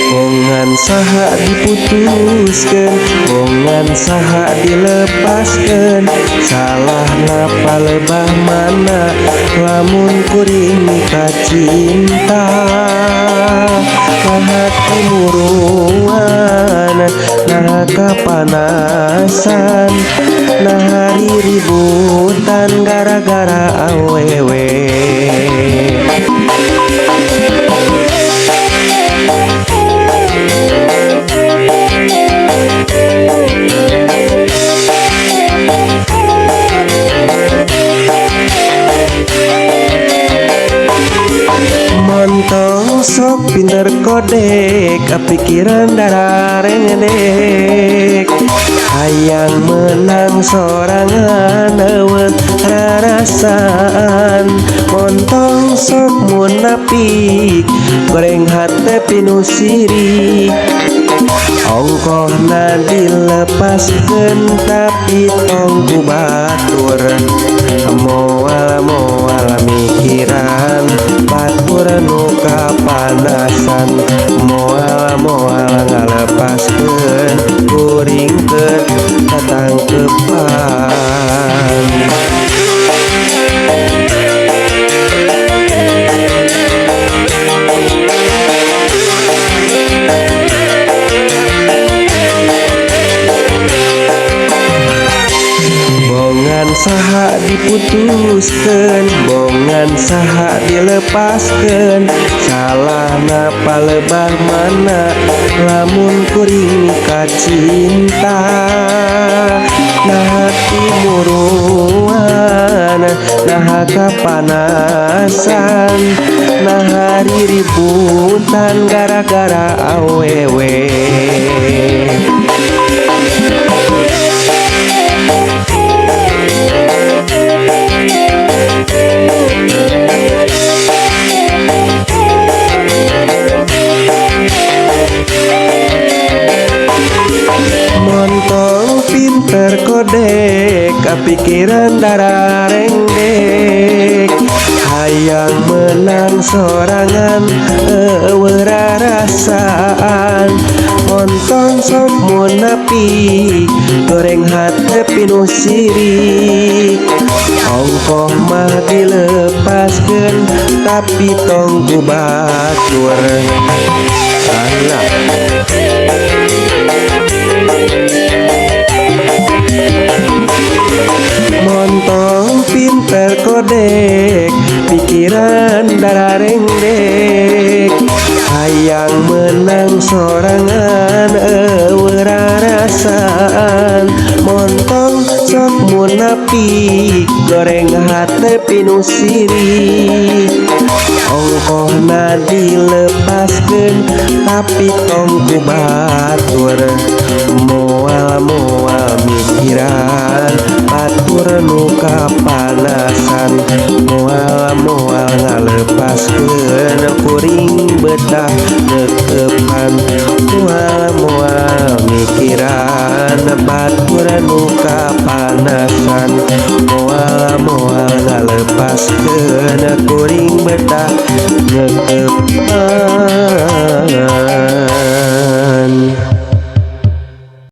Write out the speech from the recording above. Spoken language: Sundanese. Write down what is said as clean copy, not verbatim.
Bongan saha diputuskeun, bongan saha dilepaskeun, salahna palebah mana lamun kuring mika cinta. Naha timurungan, naha kapanasan, naha riributan gara-gara awewe. Montong sok pinter kodek, pikiran dararengdek, hayang menang sorangan eueuh rarasaan. Montong sok munafik, goreng hate pinuh sirik, ongkohna dilepaskeun tapi tong ku batur. Moal moal mikiran batur nu kapanasan, moal moal ngalepaskeun kuring keur tatangkepan. Bongan saha diputuskeun, bongan saha dilepaskeun, salahna palebah mana lamun kuring mika cinta. Naha timurungan, naha kapanasan, naha riributan gara-gara awewe. Montong pinter kodek, kapikiran dararengdek, hayang menang sorangan eueuh rarasaan. Montong sok munafik, goreng hate pinuh sirik, ongkoh mah dilepaskeun tapi tong ku batur. Alah. Montong pinter kodek, pikiran dararengdek, hayang menang sorangan eueuh rarasaan. Montong sok munafik, goreng hate pinuh sirik, ongkohna dilepaskeun tapi tong ku batur. Moal moal mikiran batur nu kapanasan, moal moal ngalepaskeun kuring betah neukepan. Moal moal mikiran batur nu kapanasan, moal moal ngalepaskeun kuring betah neukepan.